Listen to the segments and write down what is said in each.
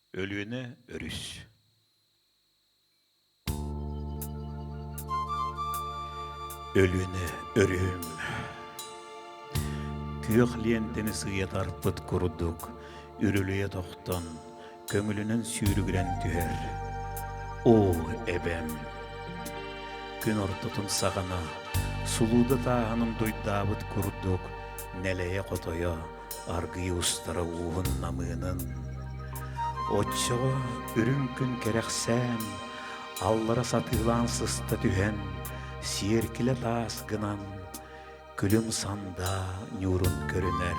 Өлүөнэ өрүс Өлүөнэ өрүһүм Күөх лиэнтэни сыыйа тарпыт курдук үрүлүйэ тохтон, көҥүлүнэн сүүрүгүрэн түһэр. Оо, эбэм! Күн ортотун саҕана сулууда тааһынан дуйдаабыт курдук нэлэйэ-хотойо аргыый устара ууһун намыынын. Оччоҕо үрүҥ күн кэрэхсээн, аллара сатыылаан сыста түһэн, сиэркилэ таас гынан, күлүм сандаа ньуурун көрүнэр.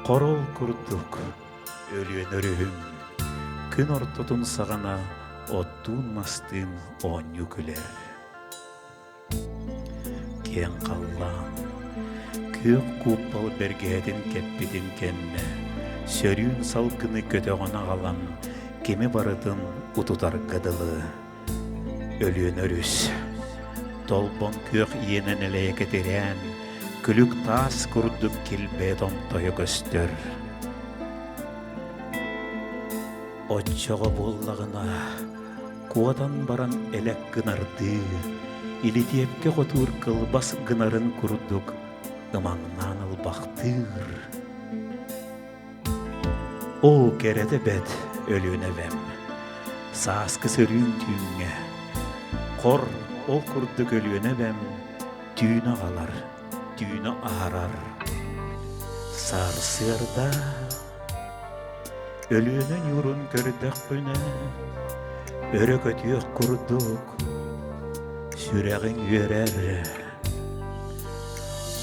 Хорол курдук өлүөн өрүһүм, күн ортотун саҕана оттуун-мастыын оонньуу күлэр. Киэҥ халлаан, күөх кууппал бэргэһэтин кэппитин кэннэ, сөрүүн салгыны көтөҕөн аҕалан, кими барытын утутарга дылы. Өлүөн өрүс, толбон күөх иэнэн элэйэ кэтирээн, күлүк таас курдук килбэйэ томтойо көстөр. Оччоҕо буоллаҕына, куотан баран элэк гынардыы, илитиэпкэ хотуур кылбас гынарын курдук ымаҥнаан ылбахтыыр. Оо, кэрэтэ бэт Өлүөнэбэм, сааскы сөрүүн түүҥҥэ, хор ол курдук Өлүөнэбэм түүнү аҕалар, түүнү аһарар. Сарсыарда Өлүөнэ ньуурун көрдөхпүнэ, өрө көтүөх курдук сүрэҕиҥ үөрэр.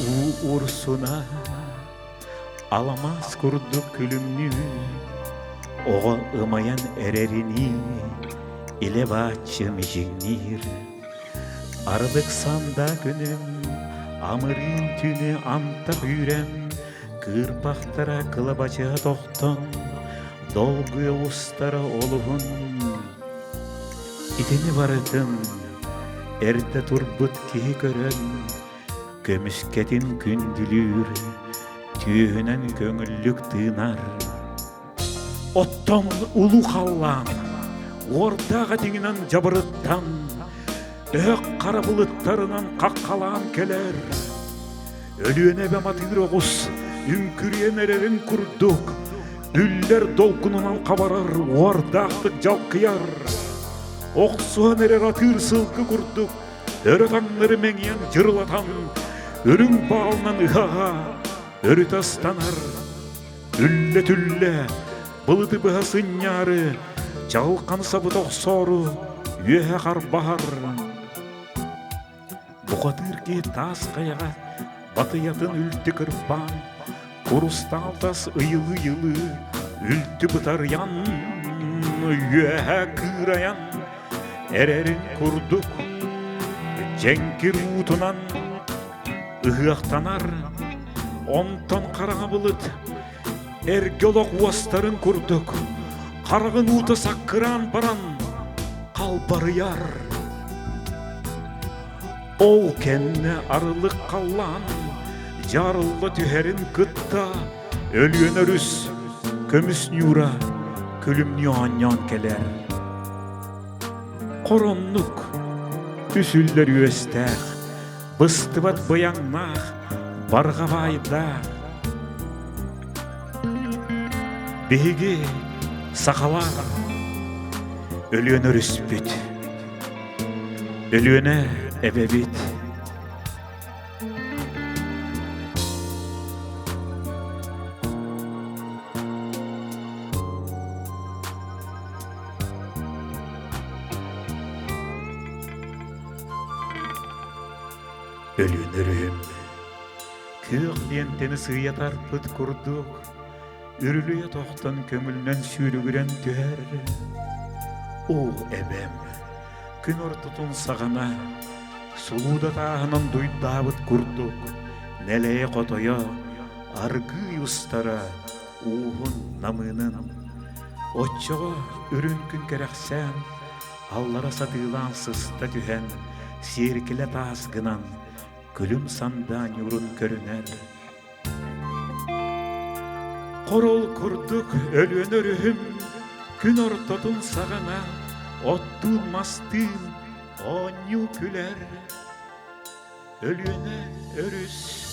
Уу урсуна аламаас курдук күлүмнүү, оҕо ымайан эрэринии илэ бааччы мичиҥниир. Ардык санда күнүм амырыын түүнү антах үүрэн, Кыырпахтара кылабачыһа тохтон, долгуйа устара олуһун. Итини барытын эрдэ турбут киһи көрөн, көмүскэтин күндүлүүр, түөһүнэн көҥүллүк тыынар. Оттон улуу халлаан уордаах этиҥинэн дьабырыттан, өһөх хара былыттарынан хаххалаан кэлэр. Өлүөнэ эбэ матыыр оҕус үҥкүрүйэн эрэрин курдук, үллэр долгунунан хабарар уордаахтык дьалкыйар. Охсуһан эрэр атыыр сылгы курдук өрө таҥнары мэҥийэн дьырылатан, үрүҥ баалынан ыһаҕа өрүтэ ыстанар. Үллэ-түллэ, былыты быһа сынньаары, чаҕылхан сабыта охсоору үөһэ харбаһар. Бухатыыр киһи таас хайаҕа батыйатын үлтү кырбаан, курустаал тас ыйылыы-ыйылыы үлтү бытарыйан, үөһэ кыырайан эрэрин курдук дьэҥкир уутунан ыһыахтанар, онтон хараҥа былыт эргэ олох уостарын курдук хараҕын уута саккыраан баран халбарыйар. Ол кэннэ арылык халлаан дьаарылла түһэрин кытта Өлүөн өрүс көмүс ньуура күлүмнүү оонньоон кэлэр. Хороннук үсүллэр үөстээх быстыбат быйаҥнаах барҕа баайдаах. Биһиги сахалар Өлүөнэ өрүспүт, Өлүөнэ эбэбит. Өлүөнөрүм, күөх лиэнтэни сыыйа тарпыт курдук, үрүлүйэ тохтон көҥүлүнэн сүүрүгүрэн түһэр. Оо, эбэм, күн ортотун саҕана, сулууда тааһынан дуйдаабыт курдук, нэлэйэ-хотойо, аргыый устара ууһун намыынын. Оччоҕо үрүҥ күн кэрэхсээн, аллара сатыылаан сыста түһэн, сиэркилэ таас гынан, күлүм сандаа ньуурун көрүнэр. Хорол курдук Өлүөнэ өрүһүм күн ортотун саҕана оттуун-мастыын оонньуу күлэр. Өлүөнэ өрүс.